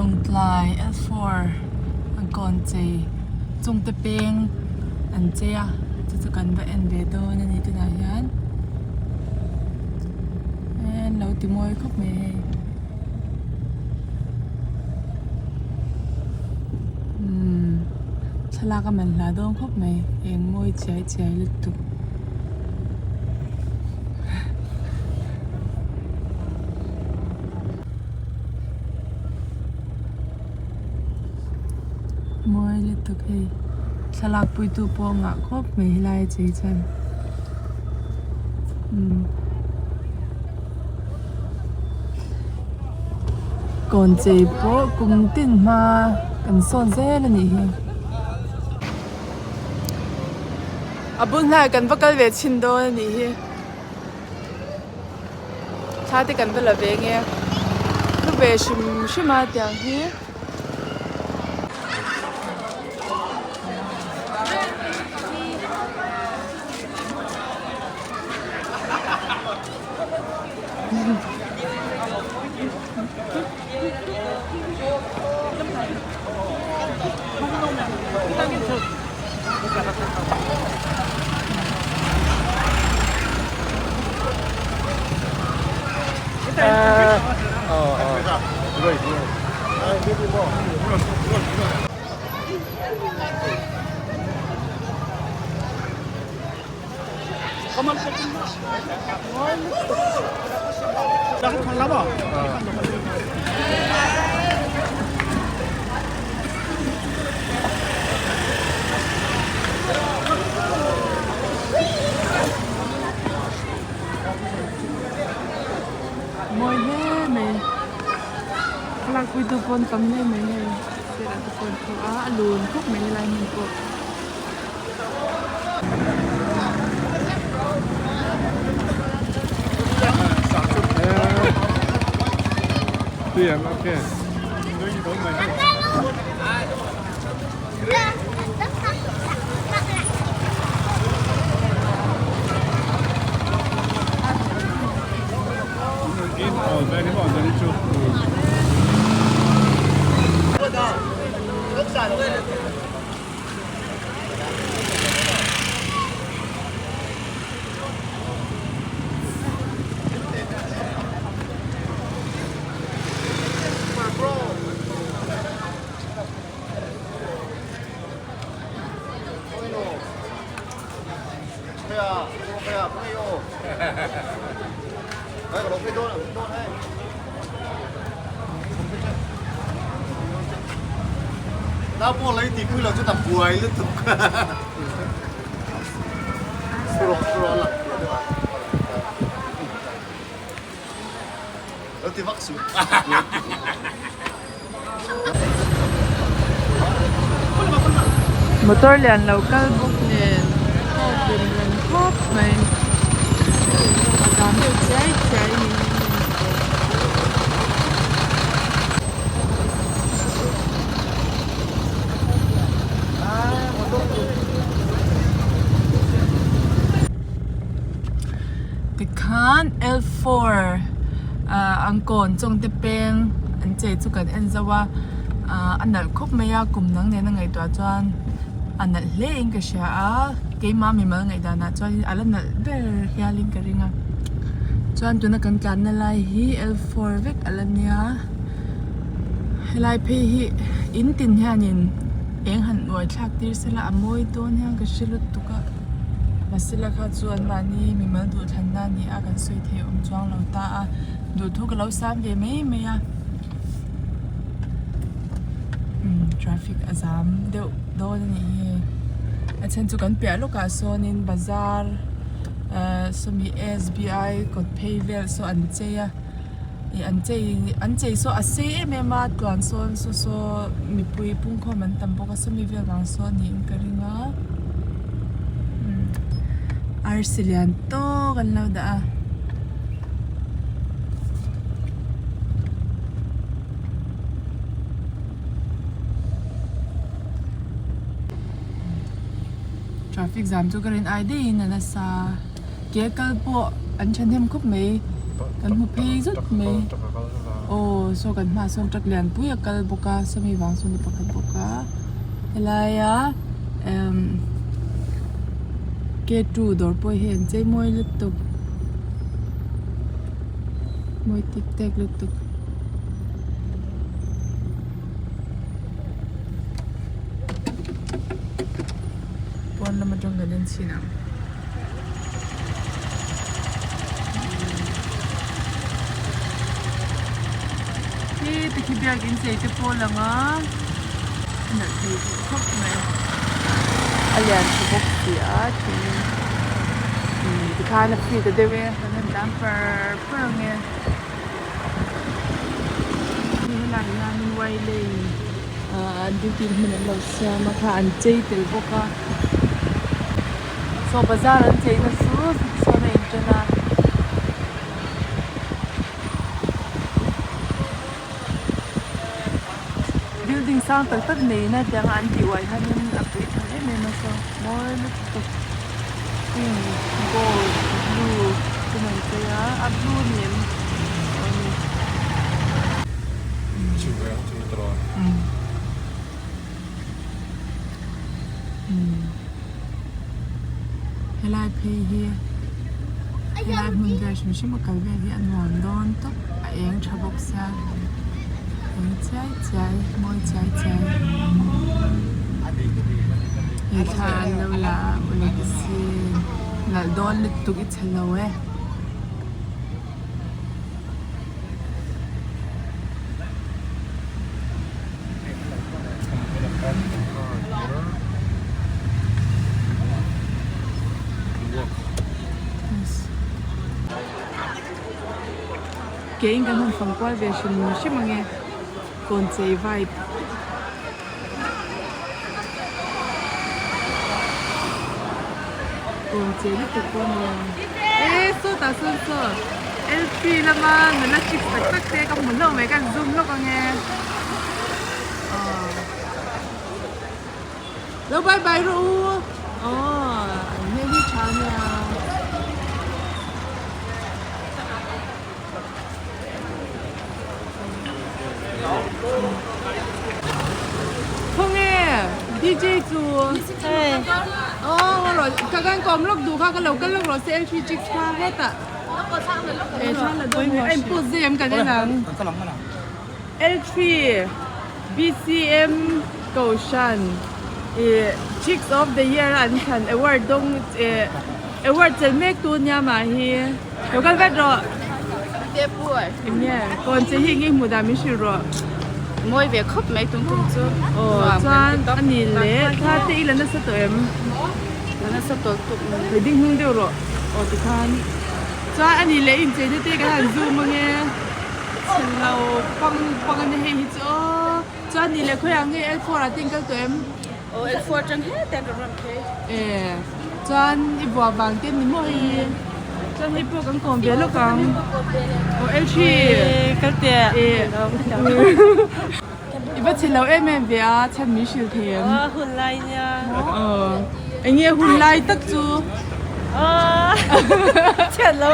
Lawngtlai L four an kawn chei chungte peng an chei a chu chu kan va en ve dawn a ni tunah hian an lo ti mawi khawp mai hei umm thlalak a man hla dawn khawp mai eng mawi chiai chiai lutuk. Mawi lutuk hei thlalak puitu pawh a ngah khawp mai helai a chei chuan umm kawn chei pawh kum tin hma kan sawn zel a nih hi. A bul hnaiah kan va kal ve chhin dawn a nih hi. Thla te kan va la ve nge hlu ve hrim hrim a tiang hi. Mawi hle mai thlalak pui tu pawn tam hle mai hei sirah te pawh an thu a a lun khawp mai helai hmun pawh. Motor lian lo kal bawk nen a awk rem rem khawp mai a zam deuh chiai chiai a ni. Tikhan L four ah an kawn chawngte peng an chei chu kan en zauh a ah a nalh khawp mai a kum dang nena ngaihtuah chuan a nalh hle in ka hria a keimah mimal ngaihdan ah chuan a la nalh ber hial in ka ring a chuan tuna kan tlanna lai hi L four vek a la nia helai phei hi in tin hianin eng han uai thlak tir sela a mawi dawn hian ka hre lutuk a mahsela kha chuan mahni mimal duhthlanna a ni a kan sawi theih awm chuang lo ta a duhthu ka lo sam ve mai mai a umm traffic a zam deuh dawn a nih hi hei a then chu kan piah lawkah sawnin bazar ahh sawmi s b i kawt phei vel saw an chei a ih an chei an chei saw a sei em em a tluan sawn saw saw mipui pungkhawm an tam bawk a sawmi vel vang sawn niin ka ring a umm arsi lian tawk an lo dah a. Traffic jam chu ka rin ai daihin a nasa ke kal pawh an thahnem khawp mai. Kan hmu phei zet mai aw saw kan hmaah sawn truck lian pui a kal bawk a sawmi vang sawn mi pakhat bawk a helaia emm K two dawr pawh hi an chei mawi lutuk mawi tik tek lutuk. Pawn lam atang kan en chhin ang. Khi tikhi biakin chei te pawh a lang a a nalh thei duh khawp mai a lian tha bawk si a thing umm tikhan a free ta deuh e kan han tlan par par ang e hei helaiah hianin y lane ahh an duty na hmun an lo siam a kha an chei tel bawk a. Saw bazar an cheina chu sawn a inṭan a. Building sang tak tak neihna tiang an tih uai hianin a pui tham em em a saw mawi lutuk pink gold blue te an chei a a blue a ni em aw ni. Helai phei hi helai hmun vel hrim hrim a kal vel hi a nuam dawn tawp a eng tha bawk sia eng chiai chiai mawi chiai chiai he thla an lo la a uluk sin nalh dawn lutuk i chhe lo e. Keiin kan han fang kual ve hrim hrim ang e kawn chei vibe. Kawn chei lutuk pawh a ni lo e sawtah sawn saw L three lama nula chicks tak tak te ka hmu hlauh mai ka zoom lawk ang e aw lo bye bye rawh u aw an hmel hi tha ania. Khawnge DJ chu aw rawn ka kan kawm lawk duh kha ka lo kal lawk rawh se L three chicks kha hetah he thla la dawn a in post zui em kan en ang L three B_C_M Kohhran ih chicks of the year a an thlan award dawng eh award chelh mek tu nia mah hi. Lo kal vat rawh. Eng nge kawn che hi eng nge hmuh dan min hrilh rawh. Mawi ve khawp mai tum tum chu. Aw chuan a ni leh thla te i la nasa tawh em? La nasa tawh tuk mai. Lei ding hnung deuh rawh. Aw tikhan. Chuan a ni leh inchei na te kan han zoom ange. Chhe lo pang pang a ni hei hi chu aw. Chuan ni leh khawiah nge L four ah te in kal tawh em? Aw L four atang hetah ka rawn phei. E chuan i buah vang te ni maw hei hi. Chuan hei pawh kan kawm ve lawk ang. Aw L three. E kal teh. E i va chhe lo em em ve a chhan min hrilh thei em? Aw hun lai nia. Aw eng nge hun lai tak chu? Aw chhiat lo.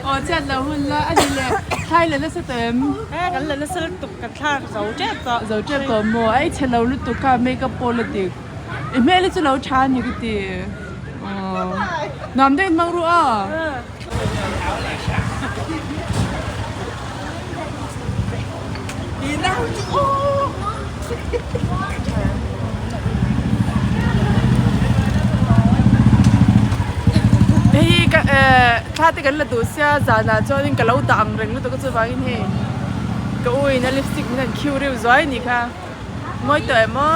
Aw chhiat lo hun lai a ni le thlai la nasa tawh em? E kan la nasa lutuk kan thlak zo tep tawh. Zo tep tawh maw? A i chhe lo lutuk kha makeup pawh la tik. I hmel hi chu lo tha a ni ka ti. Aw nuam deuh in hmang ru a. Hei hi ka eh thla te kan la duh sia zanah chuanin ka lo dah ang reng lutuk a chuvangin hei ka u in a lipstick min han khiu reuh zuai a nih kha mawi tawh em aw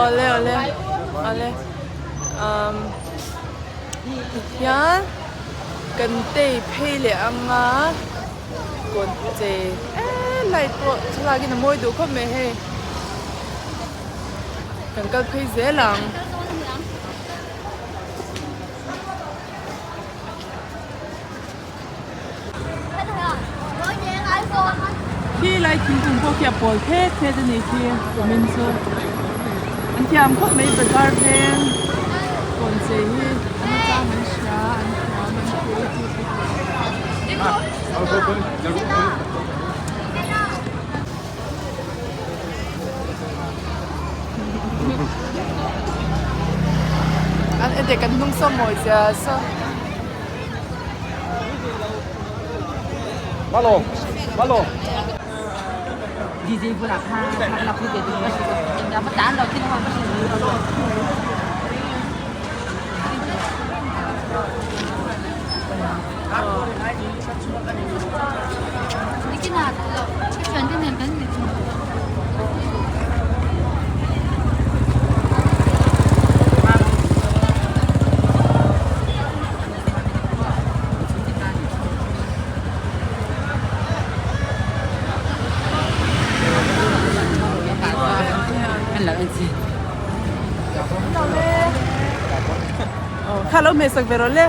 awle awle awle umm tihian kan tei phei leh ang a kawn chei eee light pawh thlalak in a mawi duh khawp mai hei kan kal phei zel ang. Khi lai thingkung pawh khi a pawl phet phet a nih khi kumin chu an thiam khawp mai bazar veng kawn chei. Inchei hi a nachang an hria an thiam an creative An ede kan hnung saw mawi zia saw. Kha lo hmeh sak ve rawh le.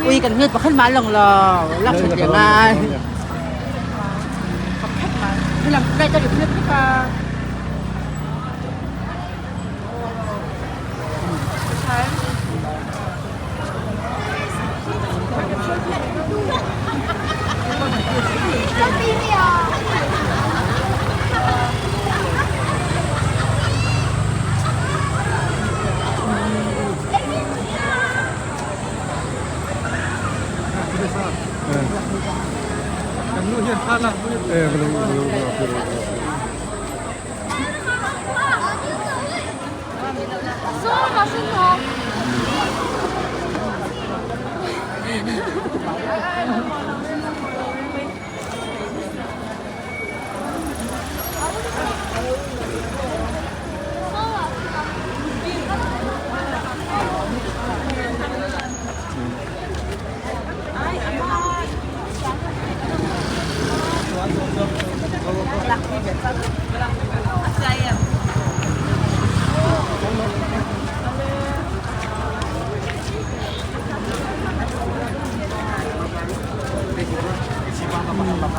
Ui kan hmel pakhat mah lang lo lak that leh ngai. Pakhat mah. Lam kai ta ri ka.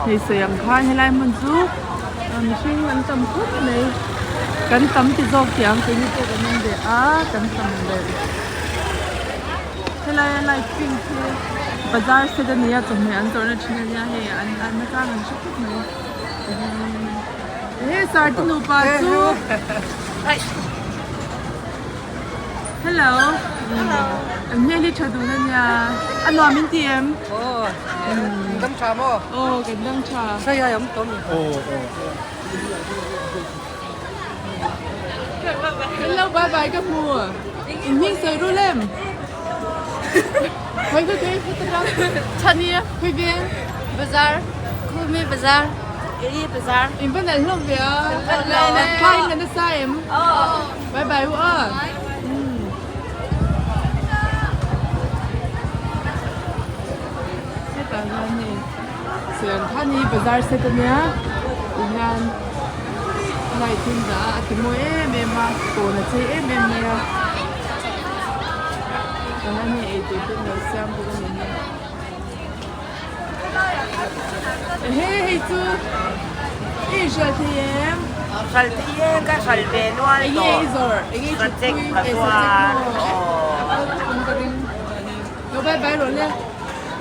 Hei sawi ang khan helai hmun chu mihring an tam khawp mai kan tam ti zawk tih ang keini pawh kan awm ve a kan tam belh helai a light pink hi bazar set a ni a chawhmeh an zawrhna thin a nia hei an an nachang an hre khawp mai he sir te nupa chu hello an hmel hi tha dun a nia a nuam in ti em Aw kan tha maw aw kan dang tha Hello bye bye ka hmu in hming sawi rul em khawi khawi khawi heta tang chhani khawi veng Bazar Khumi bazar Iri bazar in va nalh hlawm ve a thla in la nasa em bye bye u a Hetah hian hei Serangkhani bazar set ania tihian light hi an dah a a ti mawi em em a kawn a chei em em mai a tihian hei eitur te an lo siam bawk a ni hi ehe hei chu i inhriat thei em? Hral thei e ka hral ve nual enge tawh i zawrh enge i sachek thutpui ka e zuar sachek maw aw a kal khawp ang ka ring. Lo bye bye rawh le.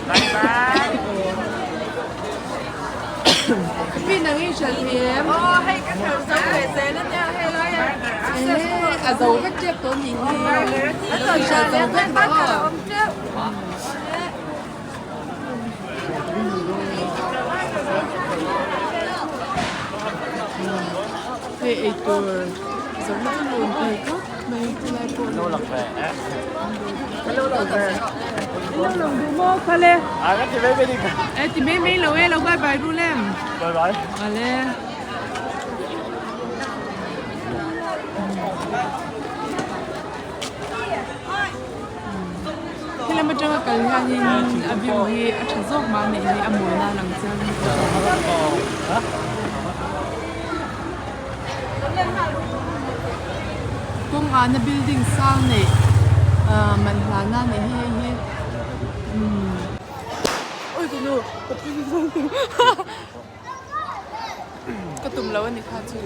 Bye bye. Pi nang i hrilh thei em? Aw hei ka hrilh zo ve zel a nia hei lai a Ehe a zo vek tep tawh nih hi. A lo hrilh zo vek tawh aw. Hei eitur zawrhna chu lun thei khawp mai chulai pawh Lo lang ve eh. Lo lang duh maw khale. À cái gì mấy mấy đi. E ti mai mai lo e lo bye bye rul em. Bye bye. Ale. Helam atanga kal hianin a view hi a tha zawk mah a nih hi a mawina a lang chiang in ka hria. Kawng ana building sang neih ahh man hlana a nih hi hei hi umm ui ka nu ka pin ka tum lo a ni kha chu.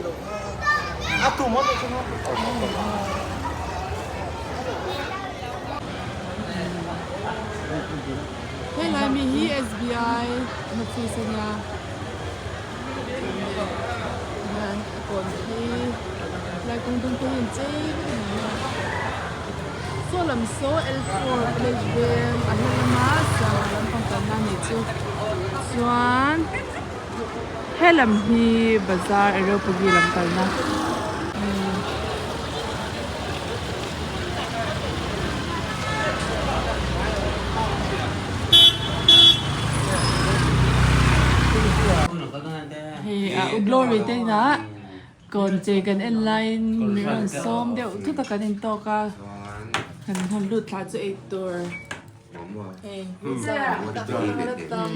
Helai mi hi SBI an office a nia hian a kawn phei helai kawng dung te hi an chei vek a ni a saw lam saw L four college veng a hla lama sangha lampang kalna a nih chu chuan helam hi bazar Areopagi lam kalna. Hei a u Glory te inah kawn che kan en laiin mi rawn sawm deuh thut a kan intawk a kan han lut thla chu ei tur hei tam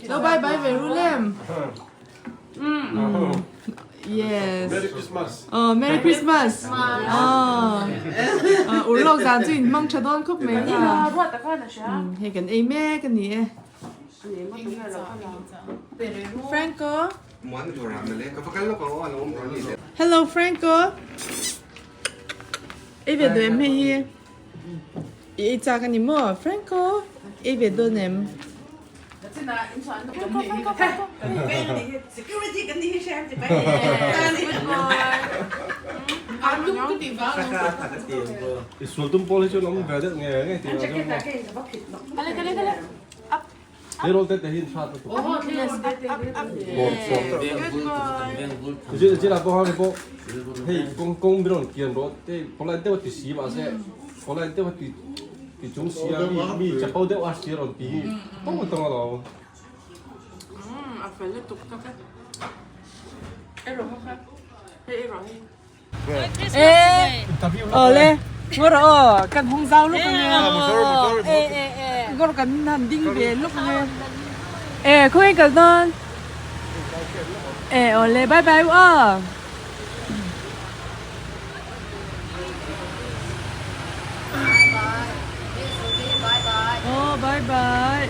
lo bye bye ve ru lem. Yes. Merry Christmas. Oh, Merry Christmas. Oh. Urlawk zan chu in hmang tha dawn khawp mai a. Hei kan ei mek a ni e. Franco. Hello Franco. Ei ve duh em hei hi? I ei chak a ni maw? Franco, ei ve dawn em? I sual tum pawl hi chuan awm ve deuh nge nge tih ah chuan maw He roll te te hi in hrat lutuk. Zil ah pawh khan pawh hei kawng kawng min rawn kian rawh te polite deuh a ti si mahse polite deuh a ti ti chung si a mi mi chapo deuh a si a rawn ti hi tawng tawng alawm. A fel lutuk tak e. Ei rawh kha hei ei rawh hei. Awle ngawr aw kan hawng zau luk ange ngawr kan han ding ve luk ange e khawnge kal dawn e awle bye bye u aw. Aw bye bye.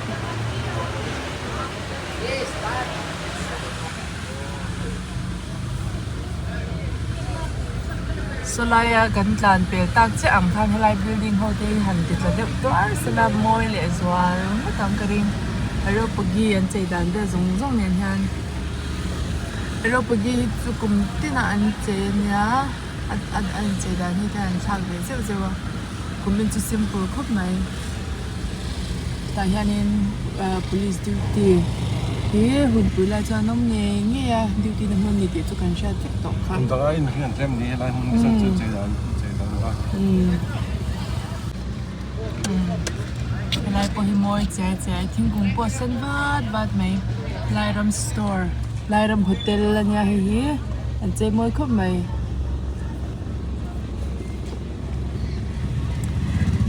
Sawlaia kan tlan pel tak chiah ang khan helai building ho te hi han ti tla deuh tuar sela mawi leh zual ngawt ang ka ring Areopagi an chei dan vel zawng zawng nen hian Areopagi hi chu kum tinah an chei a nia a an chei dan hi te an thlak ve zeuh zeuh a kum in chu simple khawp mai tah hianin police duty hi hunpui lai chuan an awm ngei ngei a duty na hmun a ni tih chu kan hriat vek tawh kha. Kum danga in hian tlem ni helai hmun hi chuan chu chei dan chei dan a. Helai pawh hi mawi chiai chiai thingkung pawh a sen vat vat mai Lairam store Lairam hotel a nia hei hi an chei mawi khawp mai.